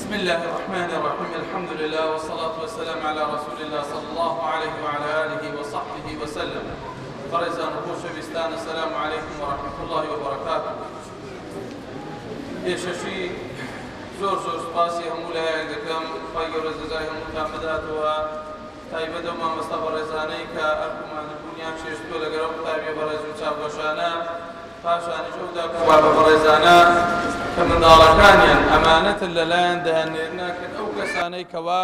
بسم الله الرحمن الرحيم الحمد لله والصلاة والسلام على رسول الله صلى الله عليه وعلى آله وصحبه وسلم بەڕێزان و خۆشەویستان السلام علیکم ورحمة الله وبرکاته پێشەکی زۆر زۆر سوپاسی هەموو لایەک دەکەم خوای گەورە جەزای هەمووتان بداتەوە تایبەت ئەو مامۆستا بەڕێزانەی کە ئەرک و ماندووبوونیان چێشتووە لەگەڵ ئەو قوتابیە بەڕێز و چاوگەشانە پاشانیش ئەو داک و بابە بەڕێزانە کە منداڵەکانیان ئەمانەتن لەلایان دەیاننێرنە کەن ئەو کەسانەی کەوا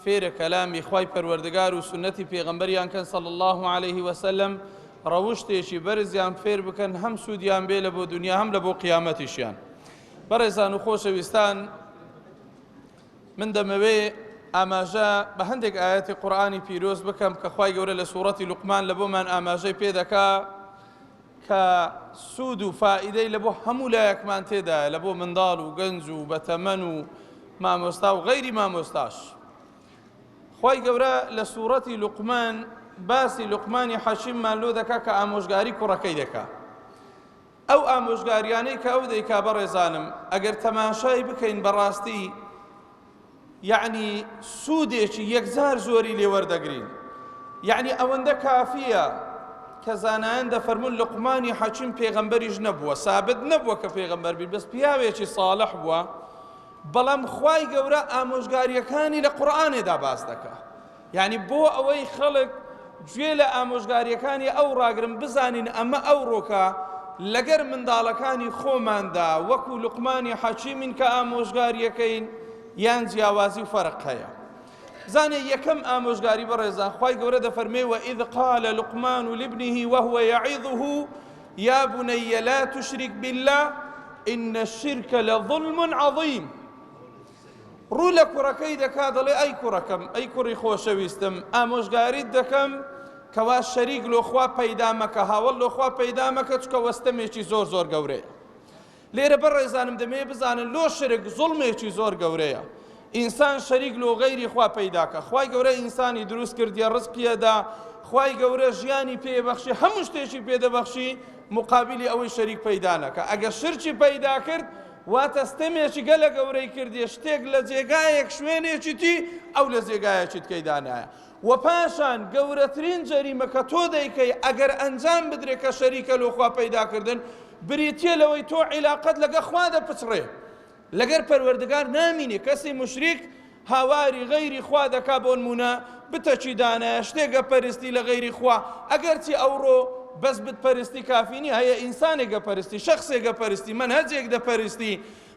فێرە کەلامی خوای پەروەردگار و سوننەتی پێغەمبەریان کەن صلی اللە علیه وسلم ڕەوشتێکی بەرزیان فێر بکەن هەم سوودیان بێ لە بۆ دنیا هەم لە بۆ قیامەتیشیان. بەڕێزان و خۆشەویستان من دەمەوێ ئاماژە بە هەندێک ئاەتی قورآانی پیرۆز بکەم کە خوای گەورە لە سوڕەتی لوقمان لە بۆمان ئاماژەی پێ دەکا کە سوود و فائیدەی لە بۆ هەموو لایەکمان تێدایە لە بۆ منداڵ و گەنج و بەتەمەن و مامۆستا و غەیری مامۆستاش. خوای گەورە لە سوڕەتی لوقمان باسی لوقمانی حەکیممان لۆ دەکا کە ئامۆژگاری کوڕەکەی دەکا. ئەو ئامۆژگاریانەی کە ئەو دەیکا بەڕێزانم ئەگەر تەماشای بکەین بەڕاستی یەعنی سوودێکی یەکجار زۆری لێ وەردەگرین یەعنی ئەوەندە کافیە کە زانایان دەفەرموون لوقمانی حەکیم پێغەمبەریش نەبووە سابت نەبووە کە پێغەمبەر بی بەس پیاوێکی ساڵح بووە بەڵام خوای گەورە ئامۆژگاریەکانی لە قورئانێدا باس دەکا یعنی بۆ ئەوەی خەڵک گوێ لە ئامۆژگاریەکانی ئەو ڕاگرن بزانین ئەمە ئەوڕۆکە لەگەر منداڵەکانی خۆماندا وەکو لوقمانی حەکیمین کە ئامۆژگاریەکەین یان جیاوازی و فەرق هەیە زانێ یەکەم ئامۆژگاری بەڕێزان خوای گەورە دەفەرمێ وإذ قال لقمان لابنه وهو يعظه يا بني لا تشرك بالله إن الشرك لظلم عظيم ڕوو لە کوڕەکەی دەکا دەڵێ ئەی کوڕەکەم ئەی کوڕی خۆشەویستم ئامۆژگاریت دەکەم کەوا شەریک لۆ خوا پەیدا مەکە هاوەڵ لۆ خوا پەیدا مەکە چکە وەستەمێکی زۆر زۆر گەورەیە لێرە بەڕێزانم دەمەوێ بزانن لۆ شرک زوڵمێکی زۆر گەورەیە ئینسان شەریک لۆ غەیری خوا پەیداکە خوای گەورە ئینسانی دروست کردیە ڕزقیەدا خوای گەورە ژیانی پێبەخشی هەموو شتێکی پێدەبەخشی مقابلی ئەوەی شەریک پەیدا نەکە ئەگەر شرکی پەیدا کرد واتە ستەمێکی گەلە گەورەی کردیە شتێک لە جێگایەک شوێنێکی تی ئەو لە جێگایەکی تکەی دانایە وە پاشان گەورەترین جەریمە کە تۆ دەیکەی ئەگەر ئەنجام بدرێ کە شەریکە لۆ خوا پەیدا کردن بریتیە لەوەی تۆ عیلاقەت لەگە خوا دەپچڕێ لەگەر پەروەردگار نامینێ کەسی موشریک هاواری غەیری خوا دەکا بۆنمونە بتەکی دانایە شتێک ئەپەرستی لە غەیری خوا ئەگەرچی ئەوڕۆ بەس بت پەرستی کافی نیە هەیە ئینسانێک ئەپەرستی شەخسێک ئەپەرستی مەنهەجێک دەپەرستی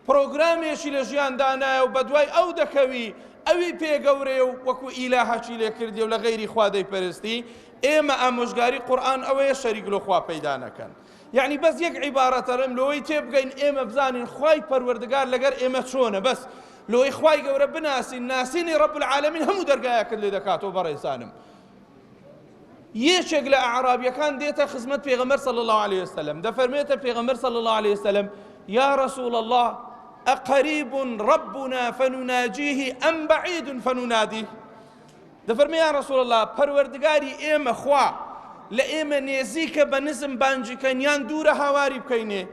پرۆگرامێکی لە ژیان دانایە و بەدوای ئەو دەکەوی ئەوی پێ گەورەیە و وەکو ئیلاهەکی لێ کردی و لە غەیری خوا دەیپەرستی ئێمە ئامۆژگاری قورئان ئەوەیە شەریک لۆ خوا پەیدا نەکەن یەعنی بەس یەک عیبارەت ئەڵێم لۆی تێبگەین ئێمە بزانین خوای پەروەردگار لەگەر ئێمە چۆنە بەس لۆی خوای گەورە بناسین ناسینی رب العالمین هەموو دەرگایەکت لێ دەکاتەوە بەڕێزانم یەکێک لە ئەعرابیەکان دێتە خزمەت پێغەمبەر صلی الله علیه وسلم دەفەرمێتە پێغەمبەر صلی الله علیه وسلم یا رسول الله أقريب ربنا فنناجيه أم بعيد فنناديه دەفەرمێ یا رسول اللە پەروەردگاری ئێمە خوا لە ئێمە نێزیکە بە نزم بانگی کەین یان دوورە هاواری بکەینێ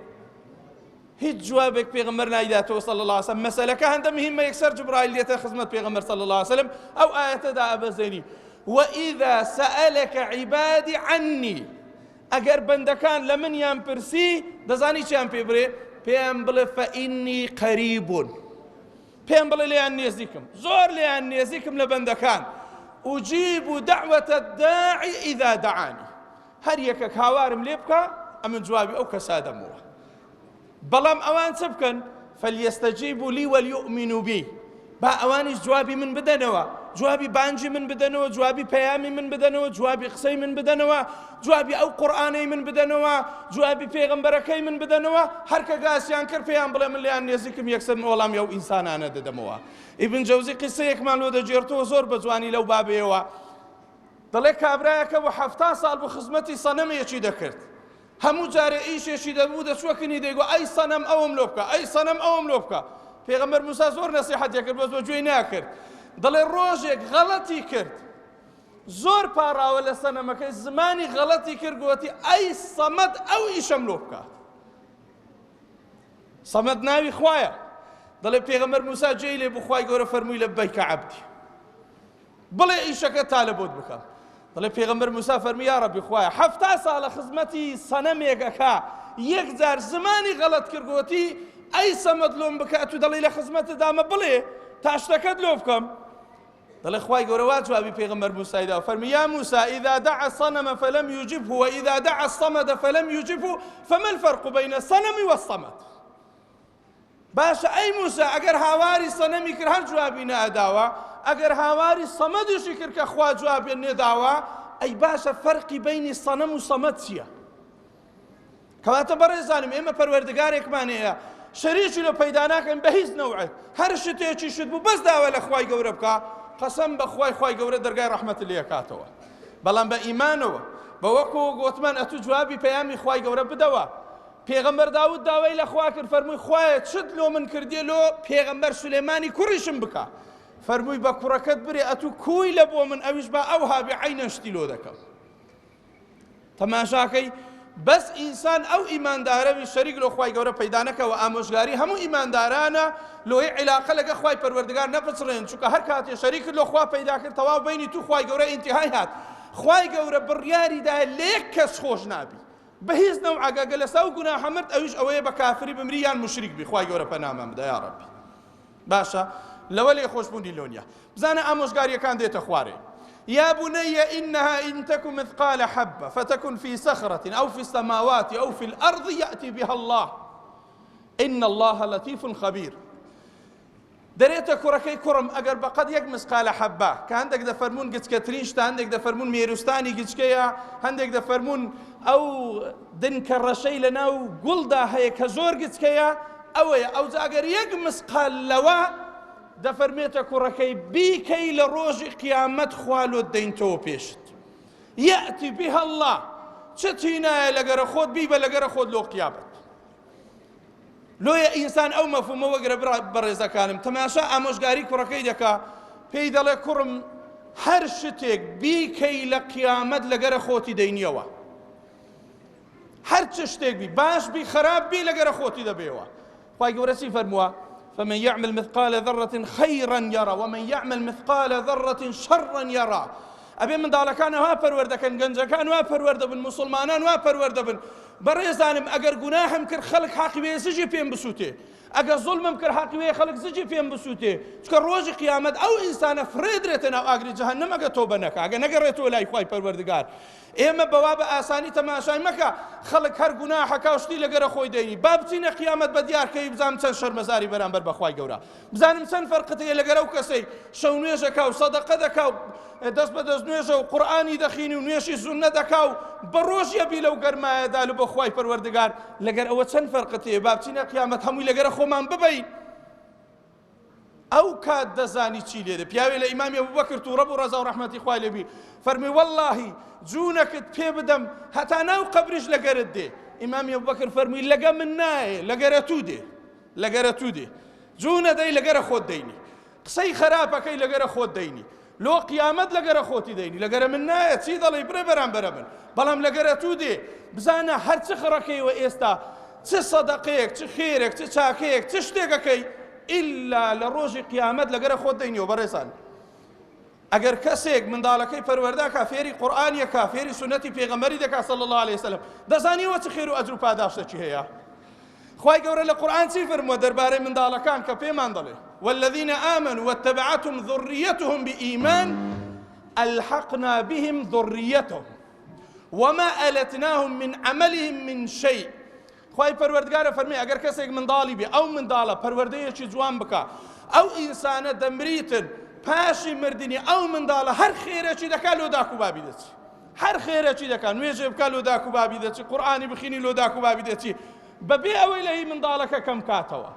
هیچ جوابێک پێغەمبەر نایداتەوە صلی الله علیه وسلم مەسەلەکە هەندە مهمە یەکسەر جبرائیل دێتە خزمەت پێغەمبەر صلی الله علیه وسلم ئەو ئایەتەدا ئەبەزێنی وإذا سألك عبادي عني ئەگەر بەندەکان لە منیان پرسی دەزانی چیان پێ برێ پێیان بڵێ فإني قريب پێم بڵێ لێیان نێزیکم زۆر لێیان نێزیکم لە بەندەکان ئوجیب دعوة الداعی اذا دعانی هەر یەکەک هاوارم لێ بکە ئەمن جوابی ئەو کەسا دەمەوە بەڵام ئەوان چ بکەن فلیستجیبوا لی وليؤمنوا بی با ئەوانیش جوابی من بدەنەوە جوابی بانگی من بدەنەوە جوابی پەیامی من بدەنەوە جوابی قسەی من بدەنەوە جوابی ئەو قورئانەی من بدەنەوە جوابی پێغەمبەرەکەی من بدەنەوە هەر کە گاسیان کرد پێیان بڵێ من لێیان نێزیکم یەکسەر من وەڵامی ئەو ئینسانانە دەدەمەوە ئیبن جەوزی قیسەیەکمان لۆ دەگێڕتەوە زۆر بە جوانی لەو بابەیەوە دەڵێ کابرایەکە بۆ حەفتا ساڵ بۆ خزمەتی سەنەمێکی دەکرد هەموو جارێ ئیشێکی دەبوو دەچووە کنی دەیگۆ ئەی سەنەم ئەوم لۆ بکە ئەی سەنەم ئەوم لۆ بکە پێغەمبەر موسا زۆر نەسیحەتی کرد بەس بە گوێی ناکرد دەڵێ ڕۆژێک غەڵەتی کرد زۆر پاڕاوە لە سەنەمەکەی زمانی غەڵەتی کرد گۆتی ئەی سەمەد ئەو ئیشەم لۆ بکە سەمەد ناوی خوایە. دەڵێ پێغەمبەر موسا جێی لێ بوو خوای گەورە فەرمووی لەبەیکە عەبدی بڵێ ئیشەکە تا لە بۆت بکەم دەڵێ پێغەمبەر موسا فەرمی یا ڕەبی خوایە 70 ساڵە خزمەتی سەنەمێک ئەکا یەک جار زمانی غەڵەت کرد گۆتی ئەی سەمەد لۆم بکە ئەتوو دەڵێی لە خزمەتت دامە بڵێ تا شتەکەت لۆ بکەم دەڵێ خوای گەورە وا جوابی پێغەمبەر موسای دا فەرمی یا موسا اذا دعا الصنم فلم يجبه واذا دعا الصمد فلم يجبه فما الفرق بين الصنم والصمد باشە ئەی موسا ئەگەر هاواری سەنەمی کرد هەر جوابی نەئەداوە ئەگەر هاواری سەمەدیشی کرد کە خوا جوابی نێداوە ئەی باشە فەرقی بینی سەنەم و سەمەد چییە؟ کەواتە بەڕێزانم ئێمە پەروەردگارێکمان هەیە شەریکی لۆ پەیدا ناکەین بە هیچ نەوعێک هەر شتێکی شت بوو بەس داوا لە خوای گەورە بکە قەسەم بە خوای خوای گەورە دەرگای ڕەحمەت لێ کاتەوە بەڵام بە ئیمانەوە بە وەکو گۆتمان ئەتوو جوابی پەیامی خوای گەورە بدەوە پێغەمبەر داود داوای لە خوا کرد فەرمووی خوایە چت لۆ من کردیە لۆ پێغەمبەر سولێمانی کوڕیشم بکە فەرمووی بە کوڕەکەت برێ ئەتوو کوی لە بۆ من ئەویش با ئەو هابێ عەینەن شتی لۆ دەکەم تەماشاکەی بەس ئینسان ئەو ئیماندارەوی شەریک لۆ خوای گەورە پەیدا نەکەوە ئامۆژگاری هەموو ئیماندارانە لۆی عیلاقە لەگە خوای پەروەردگار نەپچڕێن چونکە هەر کاتێ شەریکت لۆ خوا پەیدا کرد تەواو بینی تو خوای گەورە ئینتیهای هات خوای گەورە بڕیاری دا لە یەک کەس خۆش نابی بە هیچ نەوعەک ئەگەر لەسەر ئەو گوناحە مرد ئەویش ئەوەیە بە کافری بمری یان موشریک بی خوای گەورە پەنامان بدە یا ڕەبی باشە لەوە لێ خۆشبوونی لۆ نیە بزانە ئامۆژگاریەکان دێتە خوارێ يا بني إنها إن تك مثقال حبة فتكن في صخرة أو في السماوات أو في الأرض يأتي بها الله إن الله لطيف خبير دەرێتە کوڕەکەی کوڕم ئەگەر بەقەد یەک مسقالە حەبە کە هەندێک دەفەرموون گچکەترین شتە هەندێک دەفەرموون مێروستانی گچکەیە هەندێک دەفەرموون ئەو دنکە ڕەشەی لە ناو گوڵدا هەیە کە زۆر گچکەیە ئەوەیە ئەوجا ئەگەر یەک مسقال لەوە دەفەرمێتە کوڕەکەی بیکەی لە ڕۆژی قیامەت خوا لۆت دەینتەوە پێشت یەئتی بها اللە چ تینایە لەگەرە خۆت بیبە لەگەرە خۆت لۆ قیامەت لۆیە ئینسان ئەو مەفهومە وەگرە برا بەڕێزەکانم تەماشا ئامۆژگاری کوڕەکەی دەکا پێی دەڵێ کوڕم هەر شتێک بیکەی لە قیامەت لەگەرە خۆتی دەینیەوە هەر چ شتێک بی باش بی خراپ بی لەگەرە خۆتی دەبێەوە خوای گەورە چی فەرمووە فمن يعمل مثقال ذرة خيرا يرى ومن يعمل مثقال ذرة شرا يرى ئەبێ منداڵەکان وا پەروەردەکەن گەنجەکان وا پەروەردە بن موسڵمانان وا پەروەردە بن بەڕێزانم ئەگەر گوناحم کرد خەڵک حەقی وێ زجی پێم بسووتێ ئەگەر زوڵمم کرد حەقی وێ خەڵک زجی پێم بسووتێ چکە ڕۆژی قیامەت ئەو ئینسانە فڕێدرێتە ناو ئاگری جەهەنەم ئەگەر تۆبە نەکا ئەگەر نەگەڕێتەوە لای خوای پەروەردگار ئێمە بەوا بە ئاسانی تەماشای مەکە خەڵک هەر گوناحەکا و شتی لەگەرە خۆی دەینی با بچینە قیامەت بە دیارکەوی بزانم چەند شەرمەزاری بەرامبەر بە خوای گەورە بزانم چەند فەرقت هەیە لەگەر ئەو کەسەی شەو نوێژەکا و سەدەقە دەکا و دەست بە دەست نوێژە و قورئانی دەخینی و نوێژی سوننە دەکا و بە ڕۆژ یەبی لەو گەرمایەدا لە بۆ خوای پەروەردگار لەگەر ئەوە چەند فەرقت هەیە با بچینە قیامەت هەمووی لەگەرە خۆمان ببەین ئەو کات دەزانی چی لێدە پیاوێ لە ئیمامی ئەبوبەکر تووڕە بوو ڕەزا و ڕەحمەتی خوای لێبی فەرمی وەڵڵاهی جوونەکت پێ بدەم هەتا ناو قەبریش لەگەرت دێ ئیمامی ئەبوبەکر فەرمووی لەگە من نایێ لەگەرە تو دێ لەگەرە تو دێ جوو نەدەی لەگەرە خۆت دەینی قسەی خەراپەکەی لەگەرە خۆت دەینی لۆ قیامەت لەگەرە خۆتی دەینی لەگەرە من نایە چی دەڵێی برێ بەرامبەرە من بەڵام لەگەرە تو دێ بزانە هەر چ خڕەکەیەوە ئێستا چ سەدەقەیەک چ خێرێک چ چاکەیەک چ شتێکەکەی ئیلا لە ڕۆژی قیامەت لەگەرە خۆت دەینیەوە بەڕێزان ئەگەر کەسێک منداڵەکەی پەروەردە کا فێری قورئان یەکا فێری سوننەتی پێغەمبەری دەکا صلی اللە علیه وسلم دەزانی ئەوە چ خێر و ئەجر و پاداشتێکی هەیە خوای گەورە لە قورئان چی فەرمووە دەربارەی منداڵەکان کە پێمان دەڵێ والذین آمنوا واتبعتهم ذریتهم بإیمان ألحقنا بهم ذریتهم وما ألتناهم من عملهم من شيء خوای پەروەردگارە فەرمی ئەگەر کەسێک منداڵی بێ ئەو منداڵە پەروەردەیەکی جوان بکا ئەو ئینسانە دەمریتن پاشی مردنی ئەو منداڵە هەر خێرێکی دەکا لۆ داک و بابی دەچی هەر خێرێکی دەکا نوێژێ بکا لۆ داک و بابی دەچی قورئانی بخینی لۆ داک و بابی دەچی بەبێ ئەوەی لە هی منداڵەکە کەم کاتەوە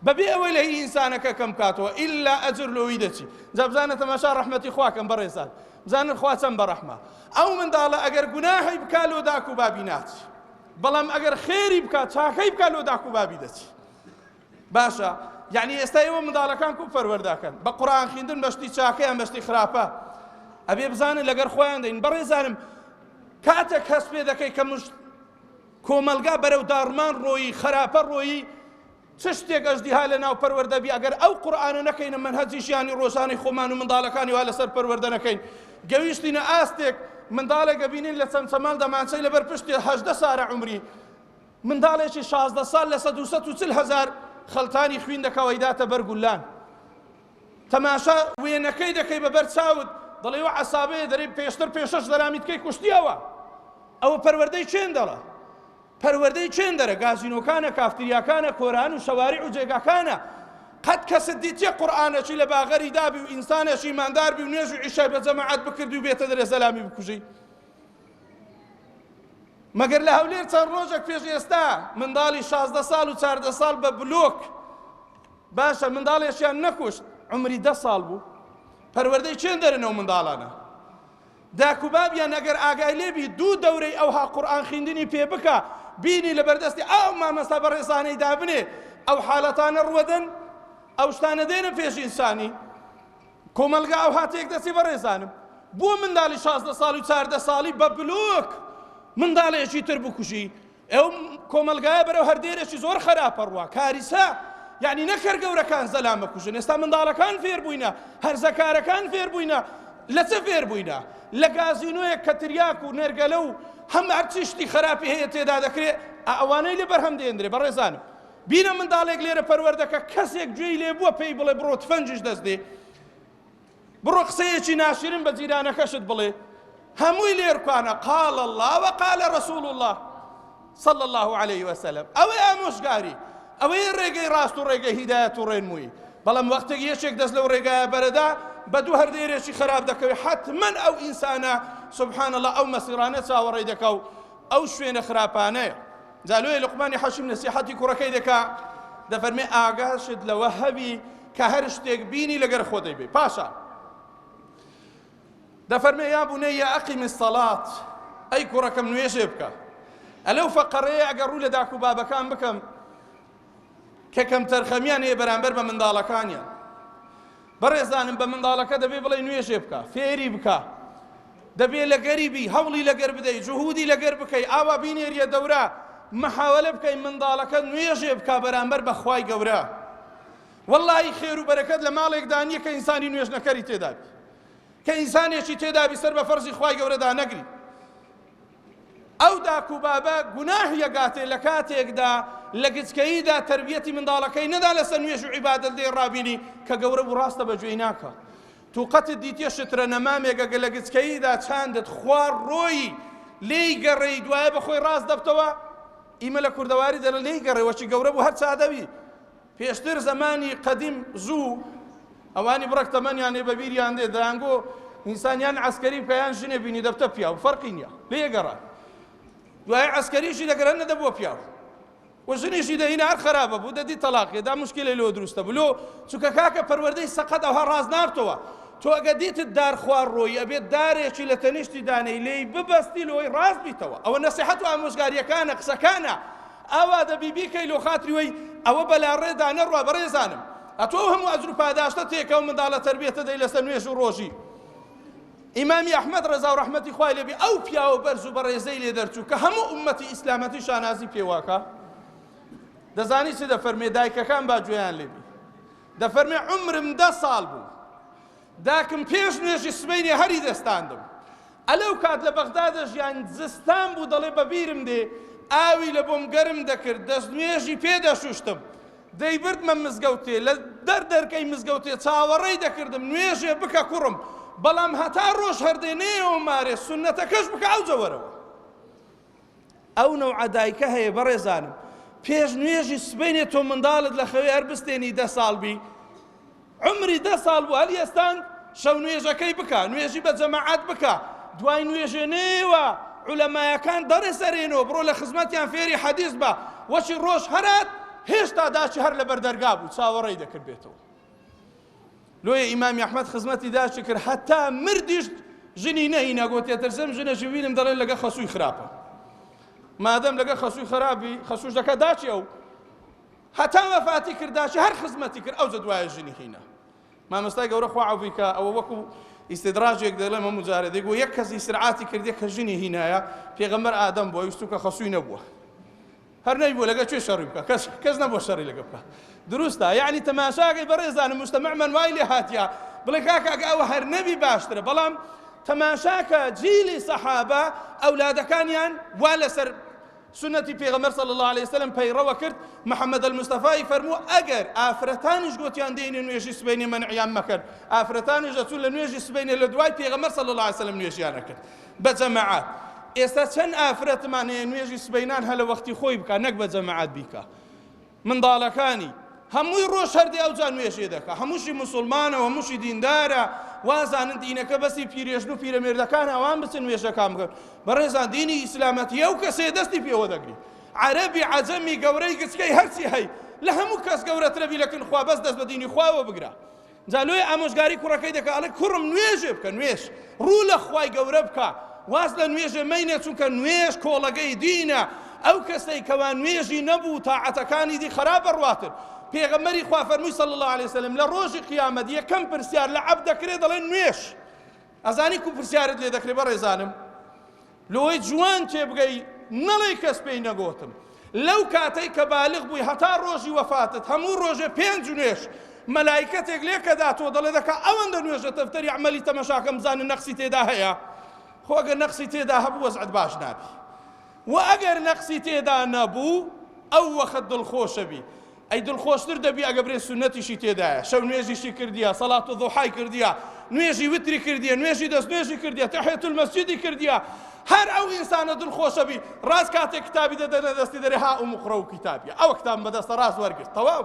بەبێ ئەوەی لە هی ئینسانەکە کەم کاتەوە ئیلا ئەجر لۆوی دەچی جا بزانە تەماشا ڕەحمەتی خوا کەم بەڕێزان بزانن خوا چەند بەڕەحمە ئەو منداڵە ئەگەر گوناحی بکا لۆ داک و بابی ناچی بەڵام ئەگەر خێری بکات چاکەی بکات لۆ داک و بابی دەچی باشە یعنی ئێستا ئێوە منداڵەکان کو پەروەرداکەن بە قورئان خوێندن بەشتی چاکەیان بەشتی خراپە ئەبێ بزانن لەگەر خۆیان دەین بەڕێزانم کاتێک هەست پێ دەکەی کە مشت کۆمەلگا بەرەو داڕمان ڕۆیی خراپە ڕۆیی. چ شتێک ئەژدیها لە ناو پەروەردە بی ئەگەر ئەو قورئانە نەکەینە مەنهەجی ژیانی ڕۆژانەی خۆمان و منداڵەکانی وا لەسەر پەروەردە نەکەین گەویشتینە ئاستێک منداڵێک ئەبینین لە چەمچەماڵ دەمانچەی لەبەر پشتی 18 سارە عومری منداڵێکی 16 ساڵ لە 240 هەزار خەڵتانی خوین دەکا و ئەیداتە بەر گولان تەماشا وێنەکەی دەکەی بە بەر چاوت دەڵێ و عەسابەیە دەرێ پێشتر پێشەش زەلامی تکەی کوشتیەوە ئەوە پەروەردەی چێن دەڵە پەروەردەی چێندەرە، گازینۆکانە، کافتریاکانە، کۆران و شەواریع و جێگاکانە. قەت کەست دیتیە قورئانەکی لە باغەری دابی و ئینسانێکی ئیماندار بی و نوێژ و عیشای بە جەماعەت بکردی و بێتە دەرێ زەلامی بکوژی؟ مەگەر لە هەولێر چەند ڕۆژێک پێش ئێستا منداڵی 16 ساڵ و 14 ساڵ بە بلۆک باشە منداڵێکیان نەکوشت عمری دە ساڵ بوو پەروەردەی چێن دەرن ئەو منداڵانە داک و بابیان ئەگەر ئاگای لێ بی دوو دەورەی ئەوها قورئان خیندنی پێ بکا بینی لەبەردەستی ئەو مامەستا بەڕێزانەی دابنێ ئەو حالەتانە ڕوەدەن ئەو شتانە دێنە پێش ئینسانی کۆمەڵگا ئەوها تێک دەچی بەڕێزانم بۆ منداڵی 16 ساڵ و 14 ساڵی بە بلۆک منداڵێکی تر بکوژی ئەو کۆمەڵگایە بەرەو هەردێرێکی زۆر خەراپە ڕوا کاریسە یعنی نەک هەر گەورەکان زەلام بکوژن ئێستا منداڵەکان فێر بووینە هەرزەکارەکان فێر بووینە لە چ فێر بووینە لە گازینۆیەک کە تریاک و نێرگەلە و هەم هەرچی شتی خراپی هەیە تێدا دەکرێ ئەوانەی لێ بەرهەم دێندرێ بەڕێزانم بینە منداڵێک لێرە پەروەردەکە کەسێک گوێی لێ بووە پێی بڵێ بڕۆ تفەنگیش دەست دێ بڕۆ قسەیەکی ناشرین بە جیرانەکەشت بڵێ هەمووی لێرکانە قال الله وقال رسول الله صلى الله عليه وسلم ئەوەی ئامۆژگاری ئەوەی ڕێگەی ڕاست و ڕێگەی هیدایەت و ڕێنمووی بەڵام وەختێک یەکێک دەست لەو ڕێگایە بەرەدا بە دوو هەردێرێکی خراپ دەکەوێت حتمما ئەو ئینسانە سبحان الله ئەو مەسیرانە چاوەڕێی دەکا و ئەو شوێنە خراپانەیە جا لۆیە لوقمانی حەکیم نەسیحەتی کوڕەکەی دەکا دەفەرمێ ئاگاشت لەوە هەبی کە هەر شتێک بینی لەگەر خۆ دەیبەی پاشان دەفەرمێ یا بنەیە ئەقیم الصلاة ئەی کوڕەکەم نوێژێ بکە ئەلەو فەقەرەیە ئەگەر ڕوو لە داک و بابەکان بکەم کە کەمتەرخەمیان هەیە بەرامبەر بە منداڵەکانیان. بەڕێزانم بە منداڵەکە دەبێ بڵێ نوێژێ بکە، فێری بکە، دەبێ لەگەری بی، هەوڵی لەگەر بدەی، جهودی لەگەر بکەی، ئاوا بینێریە دەورە، محاوەلە بکەی منداڵەکە نوێژێ بکا بەرامبەر بە خوای گەورە. وەڵڵاهی خێر و بەرەکەت لە ماڵێکدا نییە کە ئینسانی نوێژنەکەری تێدا بی. کە ئینسانێکی تێدا بی سەر بە فەرزی خوای گەورەدا نەگری. ئەو داک و بابە گوناهی ئەگاتێ لە کاتێکدا لە گچکەییدا تەربیەتی منداڵەکەی نەدا لەسەر نوێژ و عیبادەت لێی ڕابینی کە گەورە بوو ڕاستە بە گوێی ناکا تو قەتت دیتیە شترە نەمامێک ئەگەر لە گچکەییدا چاندت خوار ڕۆیی لێی گەڕێی دوایە بە خۆی ڕاست دەبتەوە ئیمە لە کوردەواری دەڵێ لێی گەڕێ وەچی گەورە بوو هەر چادەوی پێشتر زەمانی قەدیم زوو ئەوانی بڕەک تەمەنیان لێ بەبیریان دێ دەیانگۆ ئینسان یان عەسکەری بکە یان ژنێ بینی دەبتە پیاو فەرقی نییە لێ گەڕا دوای عەسکەریشی دەگەرە نەدەبووە پیاو و ژنیشی دەهینا هەر خراپە بوو دەدی تەلاقێ دا مشکلەی لۆ دروستە بوو لۆ چونکە کاکە پەروەردەی سەقەت ئەوها ڕاست نابتەوە تۆ ئەگە دیتت دار خوار ڕۆیی ئەبێت دارێکی لە تەنیشتی دانەی لێی ببەستی لۆی ڕاست بیتەوە ئەوە نەسیحەت و ئامۆژگاریەکانە قسەکانە ئاوا دەبی بیکەی لۆ خاتری وەی ئەوە بەلاڕێدا نەڕوا بەڕێزانم ئەتۆ ئەو هەموو ئەجر و پاداشتە تێکە و منداڵە تەربیەتە دەی لەسەر نوێژ و ڕۆژی ئیمامی ئەحمەد ڕەزا و ڕەحمەتی خوای لێ بێ ئەو پیاوە بەرز و بەڕێزەی لێ دەرچوو کە هەموو ئوممەتی ئیسلامەتی شانازی پێواکە دەزانی چ دەفەرمێ دایکەکان با گوێیان لێ بی دەفەرمێ عومرم دە ساڵ بوو داکم پێش نوێژی سبەینێ هەری دەستاندم. ئەلەو کات لە بەغدا دەژیاین، زستان بوو دەڵێ بە بیرم دێ ئاوی لە بۆم گەرم دەکرد، دەستنوێژی پێ دەشوشتم. دەیبردمە مزگەوتێ، لە دەر دەرکەی مزگەوتێ چاوەڕێی دەکردم نوێژێ بکە کوڕم، بەڵام هەتا ڕۆژ هەر دێ نەیەوە مارێ سوننەتەکەش بکە ئەوجە وەرەوە. ئەو نەوعە دایکە هەیە بەڕێزانم پێش نوێژی سبەینێ تۆ منداڵت لە خەوێ هەر بستێنی دە ساڵ بی عمری دە ساڵ بوو هەلیەستان شەو نوێژەکەی بکە نوێژی بە جەماعەت بکە دوای نوێژێ نێوە عولەمایەکان دەڕێ سەرێنەوە بڕۆ لە خزمەتیان فێری حەدیث بە وەچی ڕۆژ هەرات هێشتا داچی هەر لەبەر دەرگا بوو چاوەڕێی دەکرد بێتەوە لۆیە ئیمامی ئەحمەد خزمەتی داشی کرد هەتا مردیش ژنی نەهینا گۆتیە ترسم ژنەشی بینم دەڵێن لەگە خەسووی خراپە مادەم لەگە خەسووی خراپی خەسووش دەکە داچی ئەو هەتا وەفاتی کرد داشی هەر خزمەتی کرد ئەو دوایە ژنی هینا مامۆستای گەورە خوا عەفوی کە ئەوە وەکو ئیستدراجێک دەڵێم هەموو جارێ دەیگۆ یەک کەس ئیسرعاتی کردێ کە ژنی هینایە پێغەمبەر ئادەم بووە ویستوکە خەسووی نەبووە. هەر نەیبوو لەگە کوێ شەڕی بکە کەس کەس نەبووە شەڕی لەگە بکە دروستە یعنی تەماشاکەی بەڕێزانم مجتەمعمان وای لێ هاتیە بڵێ کاکە ئەگە ئەوە هەر نەبی باشترە بەڵام تەماشاکە جیلی سەحابە ئەولادەکانیان وا لەسەر سنەتی پێغەمبەر صلی الله علیه وسلم پەیڕەوە کرد محمد المصطفی فەرموو ئەگەر ئافرەتانیش گوتیان دێنێ نوێژی سبەینێ مەنعیان مەکەن ئافرەتانیش دەچوون لە نوێژی سبەینێ لە دوای پێغەمبەر صلی الله علیه وسلم نوێژیان ئەکرد بە جەماعەت. ئێستا چەند ئافرەتمان هەیە نوێژی سبەینان هەر لە وەختی خۆی بکا نەک بە جەماعەت بیکا. منداڵەکانی هەمووی ڕۆژ هەردێ ئەوجا نوێژێ دەکا. هەمووشی موسڵمانە و هەمووشی دیندارە. وازانن دینەکە بەسی پیرێژن و پیرەمێردەکان ئەوان بچن نوێژەکان بکەن. بەڕێزان دینی ئیسلامەتی ئەو کەسەیە دەستی پێوە دەگری. عەرەبی عەجەمی گەورەی گچکەی هەرچی هەی لە هەموو کەس گەورەترە بی لەکن خوا بەس دەست بە دینی خواوە بگرە. جا لۆیە ئامۆژگاری کوڕەکەی دەکا ئەڵێ کوڕم نوێژێ بکە نوێژ ڕوو لە خوای گەورە بکە واز لە نوێژێ مەینێ چونکە نوێژ کۆڵەگەی دینە ئەو کەسەی کەوا نوێژی نەبوو تاعەتەکانی دی خراپ بڕواتن پێغەمبەری خوا فەرمووی صلی الله علیه وسلم لە ڕۆژی قیامەت یەکەم پرسیار لە عەبد دەکرێ دەڵێن نوێژ ئەزانی کو پرسیارت لێ دەکرێ بەڕێزانم لۆی جوان تێبگەی نەڵێی کەس پێی نەگۆتم لەو کاتەی کە بالغ بووی هەتا ڕۆژی وەفاتت هەموو ڕۆژێ پێنج نوێژ مەلایکەتێک لێکەداتەوە دەڵێ دەکا ئەوەندە نوێژە دەفتەری عەمەلی تەمەشاکەم بزانە نەقسی تێدا هەیە خۆ ئەگەر نەقسی تێدا هەبوو وەزعت باش نابی و ئەگەر نەقسی تێدا نەبوو ئەو وەخت دڵخۆشە بی ئەی دڵخۆشتر دەبی ئەگە برێ سوننەتیشی تێدایە شەو نوێژیشی کردیە سەڵات و ضحای کردیە نوێژی وتری کردیە نوێژی دەست نوێژی کردیە تحیة المسجدی کردیە هەر ئەو ئینسانە دڵخۆشە بی ڕاست کاتێک کتابی دەدەنە دەستی دەرێ ها ئوم قڕە و کتابیە ئەوە کتابم بەدەستە ڕاست وەرگرت تەواو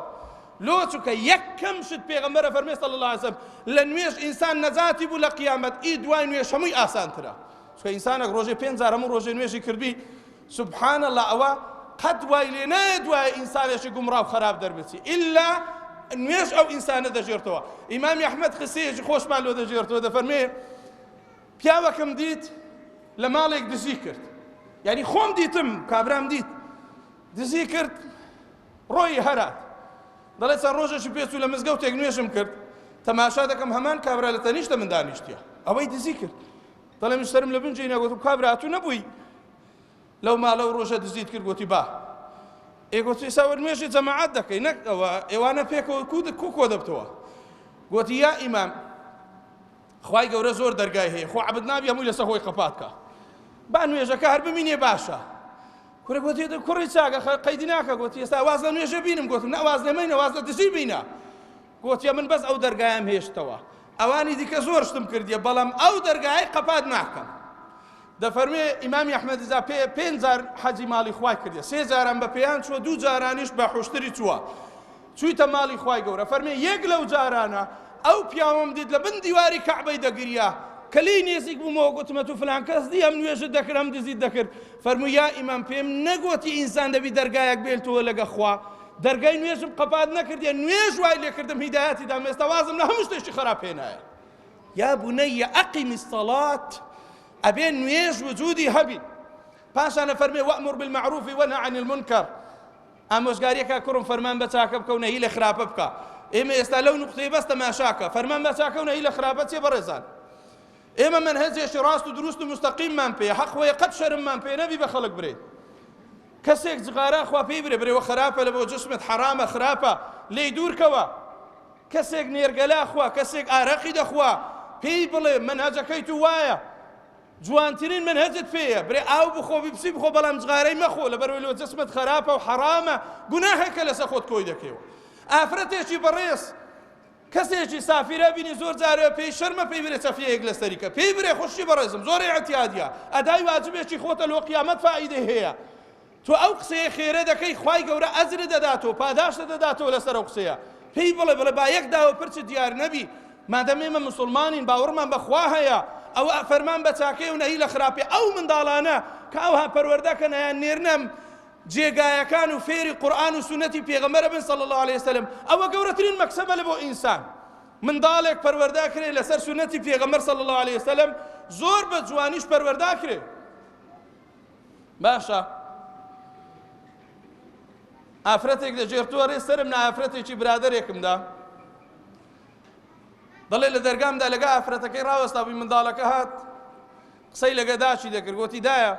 لۆ چونکە یەکەم شت پێغەمبەرە فەرمێ صلی الله علیه وسلم لە نوێژ ئینسان نەجاتی بوو لە قیامەت ئی دوای نوێژ هەمووی ئاسانترە چونکە ئینسانێک ڕۆژێ پێنج جار هەموو ڕۆژێ نوێژی کردبی سبحان اللە ئەوە قەت وای لێ نایە دوایە ئینسانێکی گومڕا و خراپ دەربچی ئیلا نوێژ ئەو ئینسانە دەژێرتەوە ئیمامی ئەحمەد قسەیەکی خۆشمان لۆ دەژێرتەوە دەفەرمێ پیاوەکەم دیت لە ماڵێک دزی کرد یعنی خۆم دیتم کابرام دیت دزی کرد ڕۆی هەرات دەڵێ چەند ڕۆژێکی پێچوو لە مزگەوتێک نوێژم کرد تەماشا دەکەم هەمان کابرا لە تەنیشتە من دانیشتیە ئەوەی دزی کرد دەڵێ من سەرم لە بن جێی نا گوتم کابرا ئەتوو نەبووی لەو ماڵە و ڕۆژە دزیت کرد گوتی با ئێ گوتی ئێستا وەر نوێژی جەماعەت دەکەی نەک ئەوە ئێوانە پێکەوە کو کو کۆ دەبتەوە گوتی یا ئیمام خوای گەورە زۆر دەرگای هەیە خۆ عەبد نابی هەمووی لەسەر خۆی قەپات کە با نوێژەکە هەر بمینێ باشە کوڕە گوتی کوڕی چاکە قەیدی ناکە گوتی ئێستا واز لە نوێژە بینم گوتم نە واز لە مەینە واز لە دزی بینە گۆتیە من بەس ئەو دەرگایەم هێشتەوە ئەوانی دیکە زۆر شتم کردیە بەڵام ئەو دەرگایەی قەپات ناکەم دەفەرمێ ئیمامی ئەحمەد رضا پێ پێنج جار حەجی ماڵی خوای کردیە سێ جاران بە پێیان چووە دوو جارانیش بە حوشتری چووە چوویتە ماڵی خوای گەورە فەرمێ یەک لەو جارانە ئەو پیاوەم دیت لە بن دیواری کەعبەی دەگریا کە لێی نێزیک بوومەوە گوتمە تو فلان کەس دی هەم نوێژت دەکرد هەم دزیت دەکرد فەرموو یا ئیمام پێم نەگۆتی ئینسان دەبی دەرگایەک بێلتەوە لەگە خوا دەرگای نوێژم قەپات نەکردیە نوێژ وای لێکردم هیدایەتی دام ئێستا وازم لە هەموو شتێکی خراپ هێنایە یا بني أقم الصلاة ئەبێ نوێژ وجودی هەبی پاشان فەرمێ وأمر بالمعروف ونهى عن المنكر ئامۆژگاریەکە کوڕم فەرمان بە چاکە بکە و نەهی لە خراپە بکە ئێمە ئێستا لەو نقطەیە بەس تەماشاکە فەرمان بە چاکە و نەهی لە خراپە چێ بەڕێزان ئێمە مەنهەجێکی ڕاست و دروست و مستەقیممان پێ حەق وەیە قەت شەرممان پێ نەبی بە خەڵک برێ کەسێک جغارە خوا پێی برێ برێوە خراپە لە بۆ جسمت حەرامە خراپە لێی دوورکەوە کەسێک نێرگەلا خوا کەسێک ئارەقی دەخوا پێی بڵێ مەنهەجەکەی تو وایە جوانترین منهجت پێیە برێ ئاو بخۆ بیپسی بخۆ بەڵام جغارەی مەخۆ لەبەرەوەی لۆ جسمت خراپە و حەرامە گوناهێکە لەسەر خۆت کۆی دەکەیەوە ئافرەتێکی بەڕێز کەسێکی سافیرە بینی زۆر جارێ پێی شەرمە پێی برێ چەفیەیەک لەسەری کە پێی برێ خوشکی بەڕێزم زۆر ئیعتیادیە ئەدای واجبێکی خۆتە لۆ قیامەت فائیدەی هەیە تۆ ئەو قسەیە خێرە دەکەی خوای گەورە ئەجرت دەداتەوە پاداشتت دەداتەوە لەسەر ئەو قسەیە پێی بڵێ بڵێ با یەک داوە پرچت دیار نەبی مادەم ئێمە مسوڵمانین باوەڕمان بە خوا هەیە ئەوە فەرمان بە چاکەی و نەهی لە خراپی ئەو منداڵانە کە ئەوها پەروەردە کەن ئەیان نێرنەم جێگایەکان و فێری قورئان و سوننەتی پێغەمبەرە بن صلی اللە علیه وسلم ئەوە گەورەترین مەکسەبە لە بۆ ئینسان منداڵێک پەروەردە کرێ لەسەر سوننەتی پێغەمبەر صلی اللە علیه وسلم زۆر بە جوانیش پەروەردە کرێ باشە ئافرەتێک دەژێرتووە ڕێ سەرم نا ئافرەتێکی برادەرێکمدا دەڵێ لە دەرگامدا لەگە ئافرەتەکەی ڕاوەستا بووی منداڵەکە هات قسەی لەگە داچی دەکرد گۆتی دایە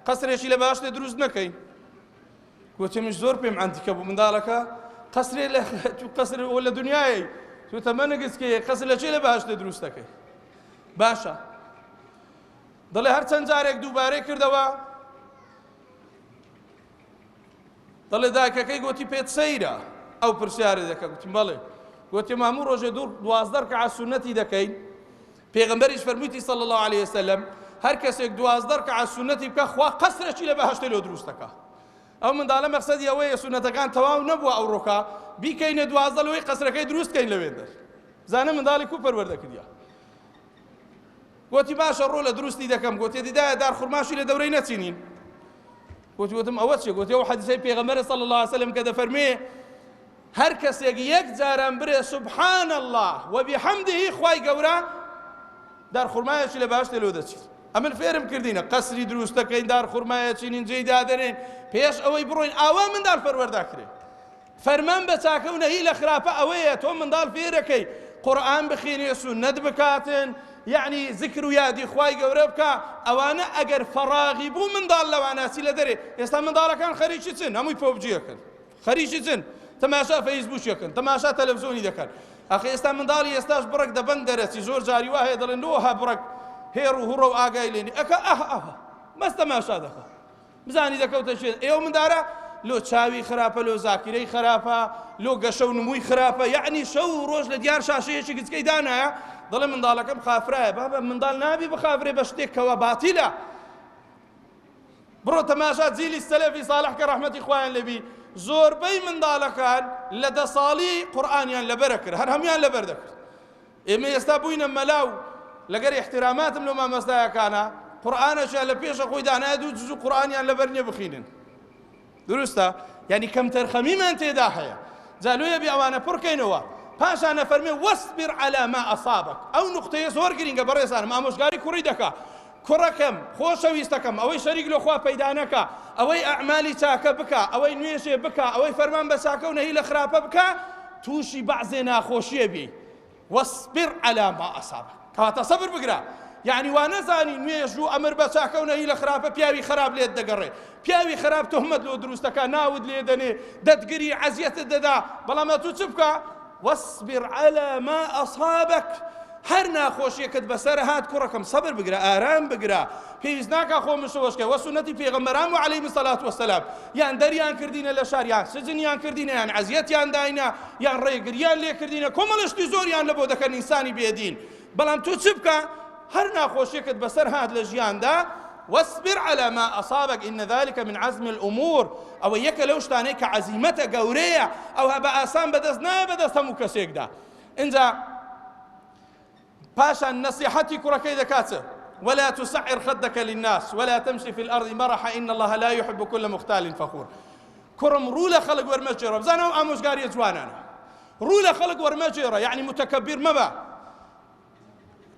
قەسرێکی لە باشتێ دروست نەکەین. گوتی منش زۆر پێم عەنتیکە بوو منداڵەکە قەسرێ لە تو قەسر ئەوە لە دنیای تو تەمەنە گچکەیە قەسر لە چێ لە بەهەشتێ دروست دەکەی باشە دەڵێ هەر چەند جارێک دووبارەی کردەوە دەڵێ دایکەکەی گوتی پێت سەیرە ئەو پرسیارە دەکە گوتیم بەڵێ گوتی ماموو ڕۆژێ دوو 12 رکعە سوننەتی دەکەین پێغەمبەریش فەرموویتی صلی اللە علیە وسلم هەر کەسێک 12 رکعە سوننەتی بکە خوا قەسرێکی لە بەهەشتێ لۆ دروست دەکا ئەو منداڵە مەقسەدی ئەوەیە سوننەتەکان تەواو نەبووە ئەو ڕۆکە بیکەینە 12 لەوەی قەسرەکەی دروست کەین لەوێندەر زانە منداڵی کو پەروەردە کردیا گوتی باشە ڕۆ لە دروستی دەکەم گوتی دیدایە دار خورماشی لە دەورەی نەچینین گوتی وتم ئەوە چیە گوتی ئەو حەدیسەی پێغەمبەر صلی الله علیه وسلم کە دەفەرمێ هەر کەسێک یەک جاران برێ سبحان الله وبحمده خوای گەورە دار خورمایەکی لە باشتێ لۆ دەچیت ئەمن فێرم کردینە قەسری دروست دەکەین دار خورمایە چینین جێی دادەنێین پێش ئەوەی بڕۆین ئاوا منداڵ پەروەردە کرێ فەرمان بە چاکە و نەهی لە خراپە ئەوەیە تۆ منداڵ فێرەکەی قورئان بخینێ سوننەت بکاتن یعنی زکر و یادی خوای گەورە بکە ئەوانە ئەگەر فەراغی بوو منداڵ لەوانە چی لە دەرێ ئێستا منداڵەکان خەریکی چن هەمووی پۆبجیەکەن خەریکی چن تەماشا فەیسبووکێکن تەماشا تەلەڤزیۆنی دەکەن ئەخی ئێستا منداڵی ئێستاش بڕک دەبەنگ دەرەچی زۆر جاری وا هەیە دەڵێن لۆ ها بڕک هێڕ و هوڕە و ئاگای لێنی ئەکە ئەه ئەه بەس تەماشا دەکە بزانی دەکەوتە شوێن ئێوە مندارە لۆ چاوی خراپە لۆ زاکیرەی خراپە لۆ گەشە و نمووی خراپە یعنی شەو و ڕۆژ لە دیار شاشەیەکی گچکەی دانایە دەڵێ منداڵەکەم خافرایە بابە منداڵ نابی بخافرێ بە شتێک کەوا باتیلە بڕۆ تەماشا جیلی سەلەفی ساڵح کە ڕەحمەتی خوایان لێبی زۆربەی منداڵەکان لە 10 ساڵی قورئانیان لەبەرە کرد هەر هەمویان لەبەر دەکرد ئێمە ئێستا بووینە مەلا و لەگەر ئیحتراماتم لۆ مامۆستایەکانە قورئانەشیان لە پێشە خۆی دانایە دوو جزو قورئانیان لەبەر نییە بخینن دروستە یعنی کەمتەرخەمیمان تێدا هەیە جا لۆیە بێ ئەوانە پڕکەینەوە پاشان ئەفەرمێ واصبر على ما أصابك ئەو نقطەیە زۆر گرینگە بەڕێزانم ئامۆژگاری کوڕی دەکا کوڕەکەم خۆشەویستەکەم ئەوەی شەریک لە خوا پەیدا نەکا ئەوەی ئەعمالی چاکە بکا ئەوەی نوێژێ بکا ئەوەی فەرمان بە چاکە و نەهی لە خراپە بکا تووشی بەعزێ ناخۆشیە بی واصبر على ما أصابك کەواتە سەبر بگرە یعنی وا نەزانی نوێژ و ئەمر بە چاکە و نەهی لە خراپە پیاوی خراپ لێت دەگەڕێ پیاوی خراپ تهمەت لۆ دروست دەکا ناوت لێ دەنێ دەتگری عەزیەتت دەدا بەڵام ئەتوو چ بکە واصبر على ما أصابك هەر ناخۆشیەکت بەسەر هات کوڕەکەم سەبر بگرە ئارام بگرە پێویست ناکا خۆ مشەوەشکە وە سوننەتی پێغەمبەران و عەلەیهم الصلاة والسلام یان دەریان کردینە لە شار یان سجنیان کردینە یان عەزیەتیان داینە یان ڕێگریان لێ کردینە کۆمەڵە شتی زۆریان لە بۆ دەکەن ئینسانی بێدین بەڵام تۆ چ بکە هەر ناخۆشیەکت بەسەر هات لە ژیاندا واصبر على ما أصابك إن ذلك من عزم الأمور ئەوە یەکە لەو شتانەی کە عەزیمەتە گەورەیە ئەوها بە ئاسان بەدەست نایە بەدەست هەموو کەسێکدا ئینجا پاشان نەسیحەتی کوڕەکەی دەکات چ ولا تسعر خدك للناس ولا تمشي في الأرض مرحا إن الله لا يحب كل مختال فخور کوڕم ڕوو لە خەڵک وەرمەجێڕە بزانە ئەو ئامۆژگاریە جوانانە ڕوو لە خەڵک وەرمەجێڕە یعنی متەکەبیر مەبە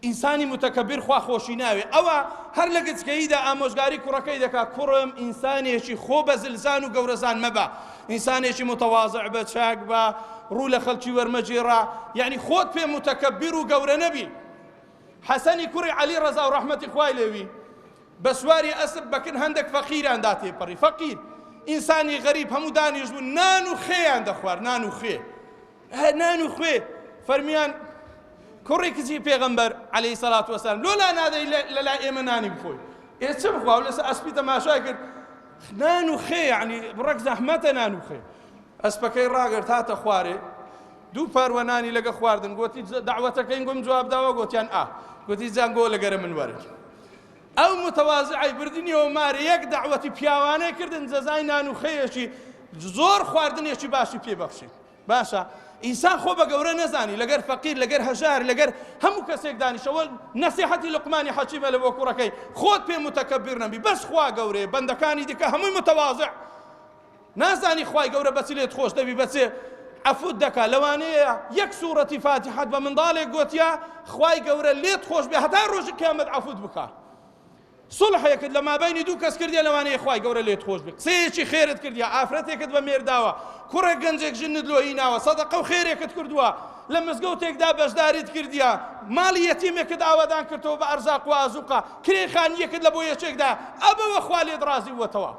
ئینسانی متەکەبیر خوا خۆشی ناوێ ئەوە هەر لە گچکەییدا ئامۆژگاری کوڕەکەی دەکا کوڕم ئینسانێکی خۆ بە زلزان و گەورەزان مەبە ئینسانێکی متەوازع بە چاک بە ڕوو لە خەڵکی وەرمەگێڕە یعنی خۆت پێ متەکەبیر و گەورە نەبی حەسەنی کوڕی عەلی ڕەزا و ڕەحمەتی خوای لێوی بە سواری ئەسپ بەکن هەندێک فەقیران دا تێپەڕی فەقیر ئینسانی غەریب هەموو دانیش بوون نان و خێیان دەخوارد نان و خوێ نان و خوێ فەرمیان کوڕی کچی پێغەمبەر عەلەیهی سەلات وەسەلام لۆ لا نادەی لە لای ئێمە نانی بخۆی ئێ چ بخوا و لەسەر ئەسپی تەماشای کرد نان و خێ یعنی بڕەک زەحمەتە نان و خێ ئەسپەکەی ڕاگرت هاتە خوارێ دوو پاروە نانی لەگە خواردن گوتی داوەتەکەین گوم جواب داوە گوتیان ئا گوتی جان گۆ لەگەرە من وەرن ئەو متەوازعی بردنیەوە مارێ یەک داوەتی پیاوانەی کردن جەزای نان و خێیەکی زۆر خواردنێکی باشی پێ بەخشین باشە ئینسان خۆ بە گەورە نەزانی لەگەر فەقیر لەگەر هەژار لەگەر هەموو کەسێک دانیشەوە نەسیحەتی لوقمانی حەکیمە لە بۆ کوڕەکەی خۆت پێ متەکەبیر نەبی بەس خوا گەورەیە بەندەکانی دیکە هەمووی متەوازع نازانی خوای گەورە بەچی لێت خۆش دەبی بەچێ عەفوت دەکا لەوانەیە یەک سوڕەتی فاتیحەت بە منداڵێک گۆتیا خوای گەورە لێت خۆش بێ هەتا ڕۆژی قیامەت عەفوت بکا سوڵحێکت لە مابەینی دوو کەس کردیە لەوانەیە خوای گەورە لێت خۆش بێ قسەیەکی خێرت کردیە ئافرەتێکت بە مێرداوە کوڕێک گەنجێک ژنت لۆ هیناوە سەدەقە و خێرێکت کردووە لە مزگەوتێکدا بەشداریت کردیە ماڵی یەتیمێکت ئاوادان کردەوە بە ئەرزاق و ئازوقە کرێ خانیەکت لە بۆ یەکێکدا ئەبەوە خوا لێت ڕازی بووەتەوە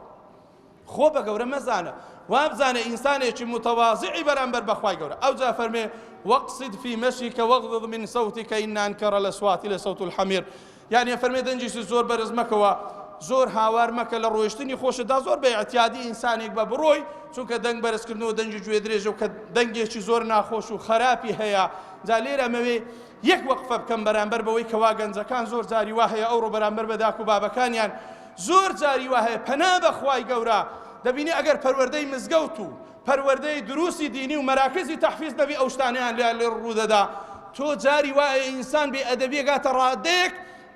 خۆ بە گەورە مەزانە. وابزانە ئینسانێکی متواضعی بەرامبەر بە خوای گەورە ئەوجا فەرمێ واقصد في مشيك واغضض من صوتك إن أنكر الأصوات لصوت الحمير یانی ئەفەرمێ دەنگیشت زۆر بەرز مەکەوە زۆر هاوار مەکە لە ڕۆیشتنی خۆشتدا زۆر بە ئیعتیادی ئینسانێک بە بڕۆی چونکە دەنگ بەرزکردنەوە دەنگی گوێ درێژە و کە دەنگێکی زۆر ناخۆش و خراپی هەیە جا لێرە ئەمەوێ یەک وەقفە بکەم بەرامبەر بەوەی کەوا گەنجەکان زۆر جاری وا هەیە ئەوڕۆ بەرامبەر بە داک و بابەکانیان زۆر جاری وا هەیە پەنا بە خوای گەورە دەبینی ئەگەر پەروەردەی مزگەوت و پەروەردەی دروستی دینی و مەراکزی تەحفیز نەبی ئەو شتانەیان لێ لێ ڕوودەدا تۆ جاری وایە ئینسان بێ ئەدەبی گاتە ڕادەیەک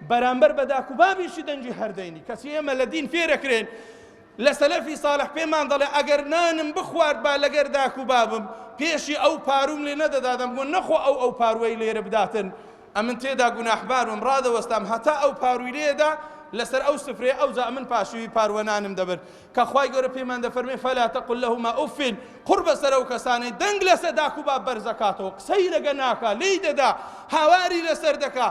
بەرامبەر بە داک و بابیشی دەنگی هەردەینی کەچی ئێمە لە دین فێرەکرێن لە سەلەفی ساڵح پێمان دەڵێ ئەگەر نانم بخوارد با لەگەر داک و بابم پێشی ئەو پاروم لێ نەدەدا دەمگۆ نەخۆ ئەو ئەو پاروەی لێرە بداتن ئەمن تێدا گوناحبار بم ڕادەوەستام هەتا ئەو پاروی لێدا لەسەر ئەو سفرەیە ئەوجا ئەمن پاشیوی پاروە نانم دەبرد کە خوای گەورە پێمان دەفەرمێ فلا تقل لهما اف قوڕ بەسەر ئەو کەسانەی دەنگ لەسەر داک و باب بەرزەکاتەوە قسەی لەگە ناکا لێی دەدا هاواری لەسەر دەکا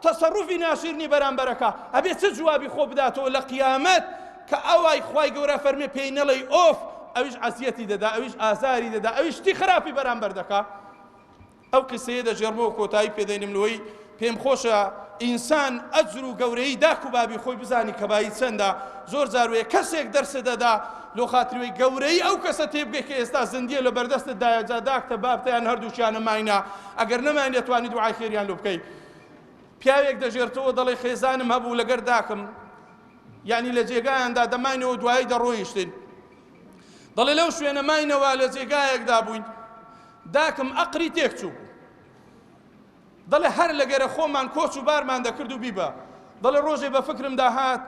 تەسەڕوفی ناشیرنی بەرامبەرەکە ئەبێ چ جوابی خۆ بداتەوە لە قیامەت کە ئەوای خوای گەورە فەرمێ پێی نەڵێی ئۆف ئەویش عەزیەتی دەدا ئەویش ئازاری دەدا ئەویش شتی خراپی بەرامبەر دەکا ئەو قیسەیە دەگێڕمەوە کۆتایی پێدەینم لەوەی پێم خۆشە ئینسان ئەجر و گەورەیی داک و بابی خۆی بزانی کە بایی چەندە زۆر جار وەیە کەسێک دەرست دەدا لۆ خاتری وەی گەورەیی ئەو کەسە تێبگەی کە ئێستا زیندیە لە بەردەستت دایە جا داکتە بابتە یان هەردووکیانە ماینە ئەگەر نەماین دەتوانی دوعای خێریان لۆ بکەی پیاوێک دەژێرتەوە دەڵێ خێزانم هەبوو لەگەر داکم یعنی لە جێگایاندا دەماینەوە دوایی دەڕۆیشتین دەڵێ لەو شوێنە ماینەوە لە جێگایەکدا بووین داکم ئەقری تێک چوو بوو دەڵێ هەر لەگەرە خۆمان کۆچ و بارمان دەکرد و بیبە دەڵێ ڕۆژێ بە فکرمدا هات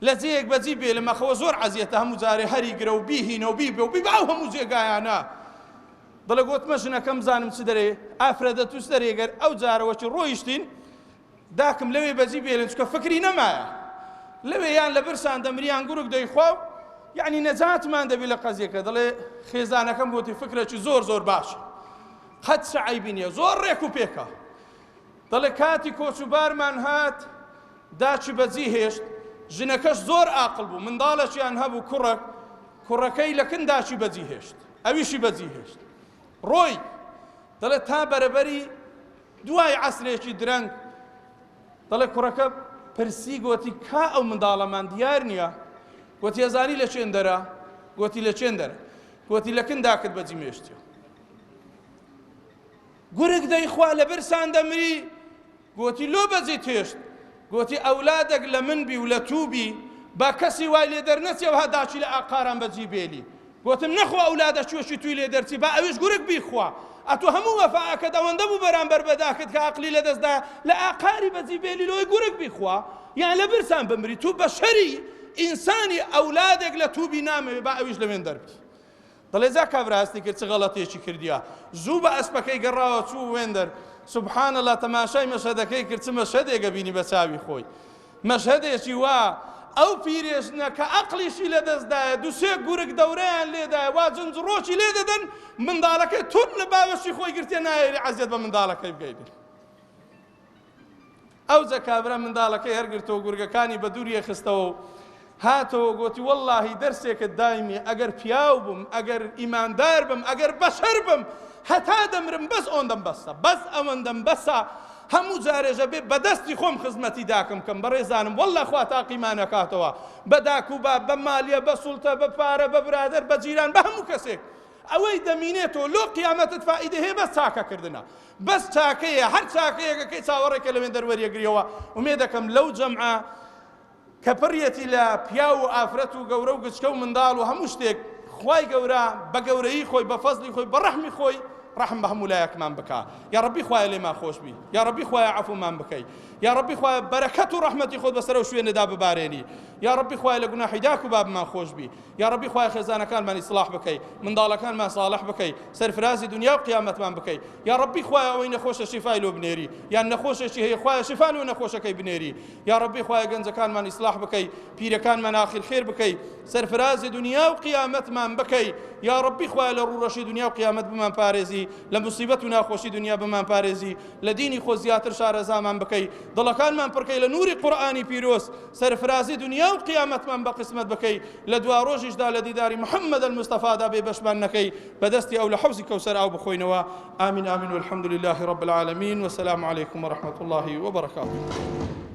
لە جێیەک بەجی بێلم ئەخەوە زۆر عەزیەتە هەموو جارێ هەری گرە و بیهینە و بیبە و بیبە ئەو هەموو جێگایانە دەڵێ گۆتمە ژنەکەم زانم چ دەرێ ئافرەتە تو چ دەرێ گەر ئەو جارەوەکی ڕۆیشتین داکم لەوێ بەجی بێلن چونکە فکری نەمایە لەوێ یان لە برسان دەمریان گورگ دەیخوا و یعنی نەجاتمان دەبی لە قەزیەکە دەڵێ خێزانەکەم گوتی فکرێکی زۆر زۆر باشە قەت چ عەیبی نییە زۆر ڕێک و پێکە دەڵێ کاتی کۆچ و بارمان هات داچی بەجی هێشت ژنەکەش زۆر ئاقل بوو منداڵێکیان هەبوو کوڕەک کوڕەکەی لە کن داچی بەجی هێشت ئەویشی بەجی هێشت ڕۆی دەڵێ تا بەرەبەری دوای عەسرێکی درەنگ دەڵێ کوڕەکە پرسی گۆتی کا ئەو منداڵەمان دیار نییە؟ گۆتی ئەزانی لە چێن دەرە؟ گۆتی لە چێن دەرە؟ گۆتی لە کن داکت بەجی مێشتیە. گورگ دەیخوا لە برسان دەمری گۆتی لۆ بەجێت هێشت؟ گۆتی ئەولادەک لە من بی و لە تو بی با کەسی وای لێ دەرنەچێ وها داکی لە ئاقاران بەجی بێلی. گۆتم نەخوا ئەولادە چوەکی توی لێ دەرچی با ئەویش گورگ بیخوا. ئەتو هەموو وەفائەکەت ئەوەندە بوو بەرامبەر بە داکت کە ئەقلی لە دەست دا لە ئاقاری بەجی بێلی لۆی گورگ بیخوا یان لە برسان بمری تو بەشەری ئینسانی ئەولادێک لە تو بی نامەوێ با ئەویش لەوێن دەربی. دەڵێ جا کابرا هەستی کرد چ غەڵەتێکی کردیە زوو بە ئەسپەکەی گەڕاوە چوو وێندەر سبحان اللە تەماشای مەشهەدەکەی کرد چ مەشهەدێکە بینی بە چاوی خۆی مەشهەدێکی وا ئەو پیرێژنە کە ئەقلیشی لەدەستدایە دوسێ گورگ دەورەیان لێدایە وا جنجڕۆکی لێ دەدەن منداڵەکەی توند لە باوەشی خۆی گرتیە نایەری عەزیەت بە منداڵەکەی بگەینێ ئەوجە کابرا منداڵەکەی هەرگرتەوە گورگەکانی بە دووریێ خستەوە و هاتەوە گۆتی وەڵڵاهی دەرسێکت دایمی ئەگەر پیاو بم ئەگەر ئیماندار بم ئەگەر بەشەر بم هەتا دەمرم بەس ئۆندەم بەسە بەس ئەوەندەم بەسە هەموو جارێژە بێ بەدەستی خۆم خزمەتی داکم کەم بەڕێزانم واللە خوا تاقیمان ئەکاتەوە بە داک و باب بە مالیە بە سوڵتە بە پارە بە برادەر بە جیران بە هەموو کەسێک ئەوەی دەمینێتەوە لۆ قیامەتت فائیدە هەیە بەس چاکەکردنە بەس چاکەیە هەر چاکەیەکەکەی چاوەڕێکە لەوێن دەروەریەگریەوە ئومێدەکەم لەو جەمعە کە پڕیەتی لە پیاو و ئافرەت و گەورە و گچکە و منداڵ و هەموو شتێک، خوای گەورە بە گەورەیی خۆی بە فەزڵی خۆی بە ڕەحمی خۆی ڕەحم بە هەموو لایەکمان بکا یاڕەبی خوایە لێمان خۆش بی یاڕەبی خوایە عەفومان بکەی یاڕەبی خوایە بەرەکەت و ڕەحمەتی خۆت بەسەر ئەو شوێنەدا ببارێنی یاڕەبی خوایە لە گوناحی داک و بابمان خۆش بی یاڕەبی خوایە خێزانەکانمان ئیسڵاح بکەی منداڵەکانمان ساڵح بکەی سەرفرازی دنیا و قیامەتمان بکەی یاڕەبی خوایە ئەوەی نەخۆشە شیفای لۆ بنێری یان نەخۆشێکی هەیە خوایە شیفا لۆ نەخۆشەکەی بنێری یاڕەبی خوایە گەنجەکانمان ئیسلاح بکەی پیرەکانمان ئاخر خێر بکەی سەرفرازی دنیا و قیامەتمان بکەی یاڕەبی خوایە لە ڕووڕەشی دنیا و قیامەت بمان پارێزی. بپارێزی، لە موسیبەت و ناخۆشی دونیا بمانپارێزی، لە دینی خۆت زیاتر شارەزامان بکەی، دڵەکانمان پڕکەی لە نوری قورئانی پیرۆز، سەرفرازی دونیا و قیامەتمان بە قسمەت بکەی، لە دواڕۆژیشدا لە دیداری محمد المصطفی دا بێ بەشمان نەکەی، بە دەستی ئەو لە حەوزی کەوسەر ئاو بخۆینەوە، آمین آمین والحمد لله رب العالمین والسلام علیکم ورحمة اللە وبرکاته.